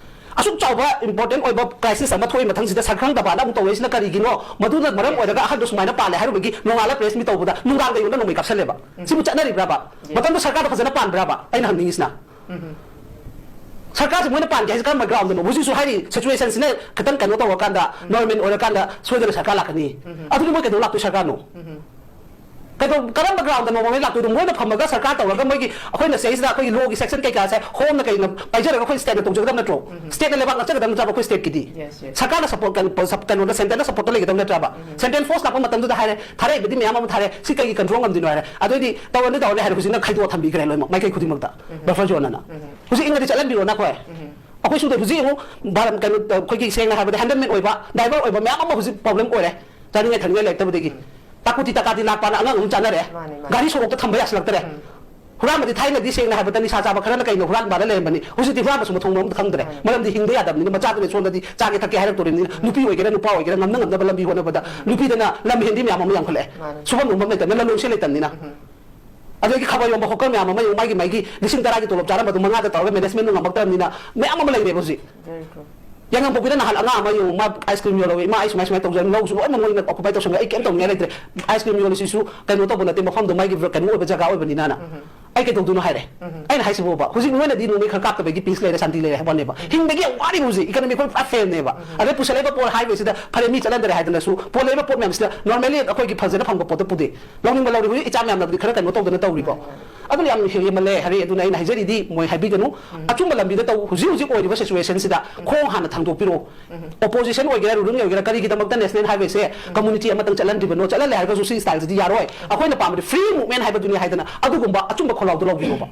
ꯑꯁꯨꯛ ꯆꯥꯎꯕ ꯏꯝꯄꯣꯔꯇꯦꯟ ꯑꯣꯏꯕ ꯀ꯭ꯔꯥꯏꯁꯤꯁ ꯑꯃ ꯊꯣꯛꯏ ꯃꯊꯪꯁꯤꯗ ꯁꯛꯈꯪꯗꯕꯅ ꯑꯃꯨꯛ ꯇꯧꯔꯛꯏꯁꯤꯅ ꯀꯔꯤꯒꯤꯅꯣ? ꯃꯗꯨꯅ ꯃꯔꯝ ꯑꯣꯏꯔꯒ ꯑꯍꯜꯗꯣ ꯁꯨꯃꯥꯏꯅ ꯄꯥꯜꯂꯦ ꯍꯥꯏꯔꯨꯕꯒꯤ ꯅꯣꯡꯉꯥꯜꯂ ꯄ꯭ꯔꯦꯁ ꯃꯤꯠ ꯇꯧꯕꯗ ꯅꯨꯡꯗꯥꯡꯗ ꯑꯩꯉꯣꯟꯗ ꯅꯣꯡꯃꯩ ꯀꯥꯞꯁꯜꯂꯦꯕ꯫ ꯁꯤꯕꯨ ꯆꯠꯅꯔꯤꯕ꯭ꯔꯥꯕ? ꯃꯇꯝꯗꯣ ꯁꯔꯀꯥꯔꯗ ꯐꯖꯅ ꯄꯥꯟꯕ꯭ꯔꯥꯕ? ꯑꯩꯅ ꯍꯪꯅꯤꯡꯉꯤꯁꯤꯅ꯫ ꯁꯔꯀꯥꯔꯁꯦ ꯃꯣꯏꯅ ꯄꯥꯟꯒꯦ ꯍꯥꯏꯁꯦ ꯀꯔꯝꯕ ꯒ꯭ꯔꯥꯎꯟꯗꯅꯣ? ꯍꯧꯖꯤꯛꯁꯨ ꯍꯥꯏꯔꯤ, ꯁꯤꯆꯨꯋꯦꯁꯟꯁꯤꯅ ꯈꯤꯇꯪ ꯀꯩꯅꯣ ꯇꯧꯔꯀꯥꯟꯗ, ꯅꯣꯔꯃꯦꯜ ꯑꯣꯏꯔꯀꯥꯟꯗ ꯁꯣꯏꯗꯅ ꯁꯔꯀꯥꯔ ꯂꯥꯛꯀꯅꯤ꯫ ꯑꯗꯨꯗꯤ ꯃꯣꯏ ꯀꯩꯗꯧ ꯂꯥꯛꯇꯣꯏ ꯁꯔꯀꯥꯔꯅꯣ? ꯀꯩꯗꯧ-, ꯀꯔꯝꯕ ꯒ꯭ꯔꯥꯎꯟꯗ ꯅꯣꯡꯃꯩ ꯂꯥꯛꯇꯣꯏꯅꯣ? ꯃꯣꯏꯅ ꯐꯝꯃꯒ ꯁꯔꯀꯥꯔ ꯇꯧꯔꯒ ꯃꯣꯏꯒꯤ ꯑꯩꯈꯣꯏꯅ ꯁꯤꯗꯩꯁꯤꯗ ꯑꯩꯈꯣꯏꯒꯤ ꯂꯣꯒꯤ ꯁꯦꯛꯁꯟ ꯀꯩꯀꯥꯁꯦ ꯍꯣꯝꯅ ꯀꯩꯅ ꯄꯥꯏꯖꯔꯒ ꯑꯩꯈꯣꯏ ꯁ꯭ꯇꯦꯠꯅ ꯇꯧꯖꯒꯗꯕ ꯅꯠꯇ꯭ꯔꯣ? ꯁ꯭ꯇꯦꯠꯅ ꯂꯩꯕꯥꯛ ꯉꯥꯛꯆꯒꯗꯕ ꯅꯠꯇ꯭ꯔꯕ ꯑꯩꯈꯣꯏ ꯁ꯭ꯇꯦꯠꯀꯤꯗꯤ? Yes, yes. ꯁꯔꯀꯥꯔꯅ ꯁꯞꯄꯣꯔꯠ, ꯀꯩꯅꯣ, ꯁꯞ-, ꯀꯩꯅꯣꯗ ꯁꯦꯟꯇꯔꯅ ꯁꯞꯄꯣꯔꯠꯇ ꯂꯩꯒꯗꯕ ꯅꯠꯇ꯭ꯔꯕ? ꯁꯦꯟꯇ꯭ꯔꯦꯜ ꯐꯣꯔꯁ ꯂꯥꯛꯄ ꯃꯇꯝꯗꯨꯗ ꯍꯥꯏꯔꯦ, ꯊꯥꯔꯛꯏꯕꯗꯤ ꯃꯌꯥꯝ ꯑꯃ ꯊꯥꯔꯦ, ꯁꯤ ꯀꯩꯒꯤ ꯀꯟꯇ꯭ꯔꯣꯜ ꯉꯝꯗꯣꯏꯅꯣ ꯍꯥꯏꯔꯦ꯫ ꯑꯗꯨꯑꯣꯏꯗꯤ ꯇꯧꯔꯅꯤ ꯇꯧꯔꯅꯤ ꯍꯥꯏꯔꯦ, ꯍꯧꯖꯤꯛꯅ ꯈꯥꯏꯗꯣꯛꯑ ꯊꯝꯕꯤꯈ꯭ꯔꯦ ꯂꯣꯏꯅꯃꯛ ꯃꯥꯏꯀꯩ ꯈꯨꯗꯤꯡꯃꯛꯇ, ꯕꯐꯔ ꯖꯣꯟ ꯑꯅ꯫ ꯍꯧꯖꯤꯛ ꯏꯪꯉꯗꯤ ꯆꯠꯍꯟꯕꯤꯔꯣꯅ ꯑꯩꯈꯣꯏ꯫ ꯑꯩꯈꯣꯏ ꯁꯤꯗ ꯍꯧꯖꯤꯛ ꯑꯃꯨꯛ ꯚꯥꯔꯠ, ꯀꯩꯅꯣ, ꯑꯩꯈꯣꯏꯒꯤ ꯁꯦꯡꯅ ꯍꯥꯏꯔꯕꯗ ꯍꯦꯟꯗꯜꯃꯦꯟ ꯑꯣꯏꯕ, ꯗꯥꯏꯚꯔ ꯑꯣꯏꯕ ꯃꯌꯥꯝ ꯑꯃ ꯍꯧꯖꯤꯛ ꯄ꯭ꯔꯣꯕ꯭ꯂꯦꯝ ꯑꯣꯏꯔꯦ꯫ ꯆꯥꯅꯤꯡꯉꯥꯏ ꯊꯛꯅꯤꯡꯉꯥꯏ ꯂꯩꯔꯛꯇꯕꯗꯒꯤ꯫ ꯇꯥꯀꯨꯇꯤ ꯇꯥꯀꯥꯇꯤ ꯂꯥꯛꯄꯅ ꯑꯉꯥꯡ ꯑꯃ ꯆꯥꯅꯔꯦ꯫ ꯃꯥꯅꯦ, ꯃꯥꯅꯦ꯫ ꯒꯥꯔꯤ ꯁꯣꯔꯣꯛꯇ ꯊꯝꯕ ꯌꯥꯁꯤꯜꯂꯛꯇ꯭ꯔꯦ꯫ ꯍꯨꯔꯥꯟꯕꯗꯤ ꯊꯥꯏꯅꯗꯤ ꯁꯦꯡꯅ ꯍꯥꯏꯕꯗ ꯅꯤꯁꯥ ꯆꯥꯕ ꯈꯔꯅ ꯀꯩꯅꯣ ꯍꯨꯔꯥꯟꯕꯅ ꯂꯩꯔꯝꯕꯅꯤ꯫ ꯍꯧꯖꯤꯛꯇꯤ ꯍꯨꯔꯥꯟꯕꯁꯨ ꯃꯊꯣꯡ ꯃꯔꯝ ꯈꯪꯗ꯭ꯔꯦ꯫ ꯃꯔꯝꯗꯤ ꯍꯤꯡꯗ ꯌꯥꯗꯕꯅꯤꯅ, ꯃꯆꯥꯗꯨꯅ ꯁꯣꯝꯗꯗꯤ ꯆꯥꯒꯦ ꯊꯛꯀꯦ ꯍꯥꯏꯔꯛꯇꯣꯔꯤꯕꯅꯤꯅ, ꯅꯨꯄꯤ ꯑꯣꯏꯒꯦꯔꯥ ꯅꯨꯄꯥ ꯑꯣꯏꯒꯦꯔꯥ ꯉꯝꯅ ꯉꯝꯅꯕ ꯂꯝꯕꯤ ꯍꯣꯠꯅꯕꯗ ꯅꯨꯄꯤꯗꯅ ꯂꯝ ꯍꯦꯟꯕꯤ ꯃꯌꯥꯝ ꯑꯃ ꯌꯥꯝꯈꯠꯂꯛꯑꯦ꯫ ꯃꯥꯅꯦ꯫ ꯁꯨꯐꯝ ꯅꯣꯝꯐꯝ ꯂꯩꯇꯕꯅꯤꯅ, ꯂꯂꯣꯟꯁꯦ ꯂꯩꯇꯕꯅꯤꯅ꯫ ꯑꯗꯒꯤ ꯈꯕꯔ ꯌꯣꯟꯕ ꯍꯣꯀꯔ ꯃꯌꯥꯝ ꯑꯃ ꯌꯦꯡꯉꯨ, ꯃꯥꯒꯤ, ꯃꯥꯒꯤ ꯂꯤꯁꯤꯡ ꯇꯔꯥꯒꯤ ꯇꯣꯂꯣꯞ ꯆꯥꯔꯝꯕꯗꯣ ꯃꯉꯥꯗ ꯇꯧꯔꯒ ꯃꯦꯅꯦꯖꯃꯦꯟꯗꯣ ꯉꯝꯃꯛꯇ꯭ꯔꯕꯅꯤꯅ ꯃꯌꯥꯝ ꯑꯃ ꯂꯩꯔꯦꯕ ꯍꯧꯖꯤꯛ꯫ Very true. ꯌꯥꯏꯉꯪꯄꯣꯛꯄꯤꯗ ꯅꯍꯥꯟ ꯑꯉꯥꯡ ꯑꯃ ꯌꯦꯡꯉꯨ, ꯃꯥ ice cream ꯌꯣꯜꯍꯧꯋꯤ, ꯏꯃꯥ, ꯑꯩ ꯁꯨꯃꯥꯏ ꯁꯨꯃꯥꯏ ꯇꯧꯖꯔ, ꯂꯧꯁꯨ ꯂꯣꯏꯅꯃꯛ ꯃꯣꯏꯅ occupy ꯇꯧꯁꯟꯈ꯭ꯔꯦ, ꯑꯩ ꯀꯩꯝ ꯇꯧꯅꯤꯡꯉꯥꯏ ꯂꯩꯇ꯭ꯔꯦ, ice cream ꯌꯣꯜꯂꯤꯁꯤꯁꯨ ꯀꯩꯅꯣ ꯇꯧꯕ ꯅꯠꯇꯦ, ꯃꯐꯝꯗꯣ ꯃꯥꯒꯤ ꯀꯩꯅꯣ ꯑꯣꯏꯕ ꯖꯒꯥ ꯑꯣꯏꯕꯅꯤꯅꯅ꯫ ꯑꯩ ꯀꯩꯗꯧꯗꯣꯏꯅꯣ ꯍꯥꯏꯔꯦ꯫ ꯑꯩꯅ ꯍꯥꯏꯁꯤꯕꯣꯕ, ꯍꯧꯖꯤꯛ ꯅꯣꯏꯅꯗꯤ ꯅꯣꯡꯃꯩ ꯈꯔ ꯀꯥꯞꯇꯕꯒꯤ peace ꯂꯩꯔꯦ, ꯁꯥꯟꯇꯤ ꯂꯩꯔꯦ ꯍꯥꯏꯕ ꯋꯥꯅꯦꯕ꯫ ꯍꯤꯡꯕꯒꯤ ꯌꯥꯝ ꯋꯥꯔꯤꯕ ꯍꯧꯖꯤꯛ, economy ꯑꯩꯈꯣꯏ ꯄꯨꯔꯥ fail ꯅꯦꯕ꯫ ꯑꯗꯩ ꯄꯨꯁꯜꯂꯛꯏꯕ ꯄꯣꯠ highway ꯁꯤꯗ ꯐꯔꯦ ꯃꯤ ꯆꯠꯍꯟꯗꯔꯦ ꯍꯥꯏꯗꯅꯁꯨ, ꯄꯣꯜꯂꯛꯏꯕ ꯄꯣꯠ ꯃꯌꯥꯝꯁꯤꯗ normally ꯑꯩꯈꯣꯏꯒꯤ ꯐꯖꯅ ꯐꯪꯕ ꯄꯣꯠꯇ ꯄꯨꯗꯦ꯫ ꯂꯧꯅꯤꯡꯕ ꯂꯧꯔꯦ, ꯍꯧꯖꯤꯛ ꯏꯆꯥ ꯃꯌꯥꯝꯅꯕꯨꯗꯤ ꯈꯔ ꯀꯩꯅꯣ ꯇꯧꯗꯅ ꯇꯧꯔꯤꯀꯣ꯫ ꯑꯗꯨꯅ ꯌꯥꯝ ꯍꯦꯟꯃꯜꯂꯦ ꯍꯥꯏꯔꯤ꯫ ꯑꯗꯨꯅ ꯑꯩꯅ ꯍꯥꯏꯖꯔꯤꯗꯤ, ꯃꯣꯏ ꯍꯥꯏꯕꯤꯒꯅꯨ, ꯑꯆꯨꯝꯕ ꯂꯝꯕꯤꯗ ꯇꯧ꯫ ꯍꯧꯖꯤꯛ ꯍꯧꯖꯤꯛ ꯑꯣꯏꯔꯤꯕ situation ꯁꯤꯗ ꯈꯣꯡ ꯍꯥꯟꯅ ꯊꯥꯡꯗꯣꯛꯄꯤꯔꯛꯑꯣ꯫ Opposition ꯑꯣꯏꯒꯦꯔꯥ, ruling ꯑꯣꯏꯒꯦꯔꯥ, ꯀꯔꯤꯒꯤꯗꯃꯛꯇ national highway ꯁꯦ community ꯑꯃꯇꯪ ꯆꯠꯍꯟꯗ꯭ꯔꯤꯕꯅꯣ? ꯆꯠꯍꯜꯂꯦ ꯍꯥꯏꯔꯒꯁꯨ ꯁꯤ style ꯁꯤꯗꯤ ꯌꯥꯔꯣꯏ꯫ ꯑꯩꯈꯣꯏꯅ ꯄꯥꯝꯕꯗꯤ free movement ꯍꯥꯏꯕꯗꯨꯅꯤ ꯍꯥꯏꯗꯅ ꯑꯗꯨꯒꯨꯝꯕ ꯑꯆꯨꯝꯕ ꯈꯣꯜꯂꯥꯎꯗꯣ ꯂꯧꯕꯤꯌꯣꯕ꯫